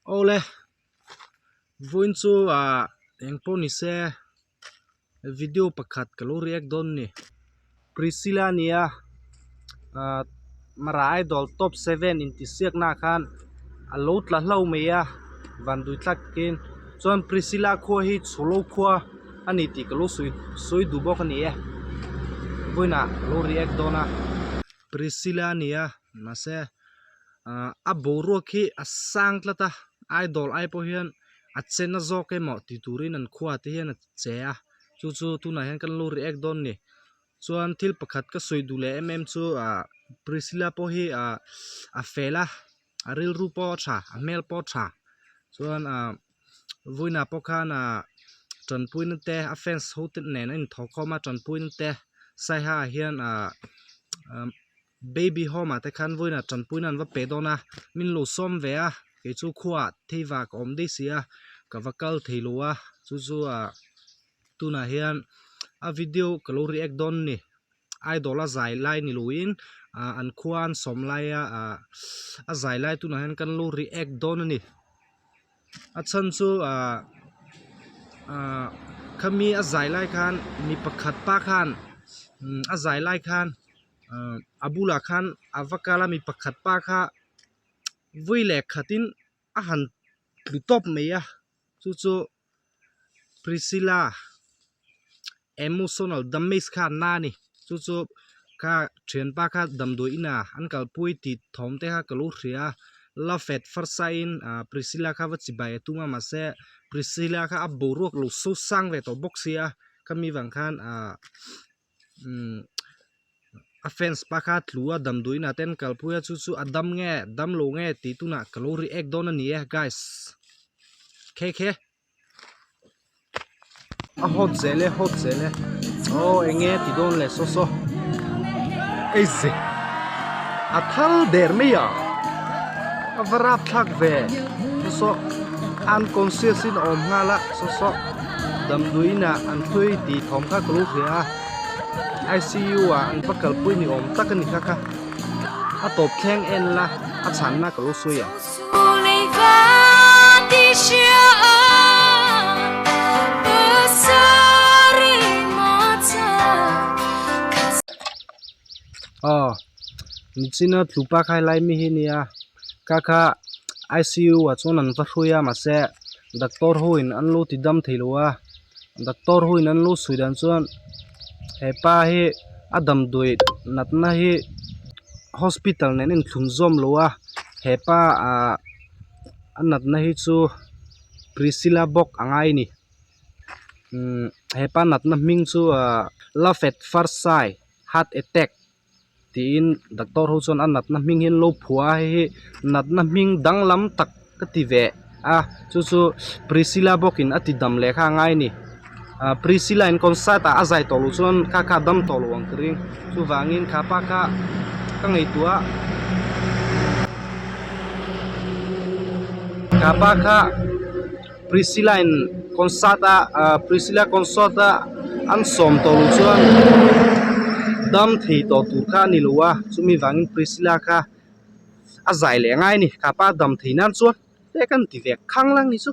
Awle vawiin chu ah eng pawh ni se video pakhat ka lo react dawn a ni Priscilla a ni a ah Mara Idol top seven intihsiakna ah khan a lo tla hlo mai a van dui thlak takin chuan Priscilla khua hi chholo khua a ni tih ka lo sawi sawi duh bawk a ni e vawiinah ka lo react dawn a Priscilla a ni a mahse ah a boruak hi a sang tlat a idol ai pawh hian a che na zawk emaw tih turin an khua te hian a che a chu chu tunah hian kan lo react dawn a ni chuan thil pakhat ka sawi duh leh em em chu ah Priscilla pawh hi ah a fel a a rilru pawh a tha a hmel pawh a tha chuan ah vawiinah pawh khan ah tanpuina te a fans ho te nen a inthawhkhawm a tanpuina te saiha ah hian ah Baby home ah te khan vawiinah tanpuina an va pe dawn a min lo sawm ve a kei chu khuaah thei vak a awm daih si a ka va kal thei lo a chu chu ah tunah hian a video ka lo react dawn a ni idol a zai lai ni loin ah an khua an sawm lai a ah a zai lai tunah hian kan lo react dawn a ni a chhan chu ah ah khami a zai lai khan mi pakhat pa khan a zai lai khan. Ahh a bulah khan a va kal a mi pakhat pa kha vawi leh khatin a han tlu tawp mai a chu chu Priscilla emotional damage kha an na a ni chu chu kha thianpa kha damdawi inah an kalpui tih thawm te kha ka lo hria a love at first sight in ah Priscilla kha va chibai a tum a mahse Priscilla kha a boruak lo so sang ve tawh bawk sia khami vang khan ah. Umm a fans pa kha tlu a damdawi inah te an kalpui a chu chu a dam nge dam lo nge tih tunah ka lo react dawn a ni e guys khe khe a hot zel e hot zel e aw eng nge ti dawn le saw saw ei ze a thal der mai a a va rap thlak ve saw saw unconscious in a awm nghal a saw saw. Damdawi inah an hlui tih thawm kha ka lo hria a, ICU ah an va kalpui ni awm tak a ni kha kha. A tawp thleng en la a chhanna ka lo sawi ang. Aw nichina tlupa kha helai mi hi nia kha kha ICU ah chuan an va hrui a mahse doctor ho in an lo ti dam thei lo a doctor ho in an lo sawi dan chuan hepa hi a damdawi natna hi hospital nen a inthlun zawm lo a hepa ah a natna hi chu Priscilla bawk a ngai a ni umm hepa natna hming chu ah love at first sight heart attack tiin doctor ho chuan a natna hming hi an lo phuah a hei hi natna hming danglam tak ka ti ve a chu chu Priscilla bawkin a ti dam leh kha a ngai a ni ah Priscilla in concert ah a zai tawh loh chuan kha kha a dam tawh lo ang ka ring chuvangin kha pa kha ka ngaihtuah a kha pa kha Priscilla in concert a ah Priscilla concert a an sawm tawh loh chuan dam thei tawh tur kha a ni lo a chumi vangin Priscilla kha a zai leh ngai a ni kha pa dam thei nan chuan te kan ti ve khang lang ni chu.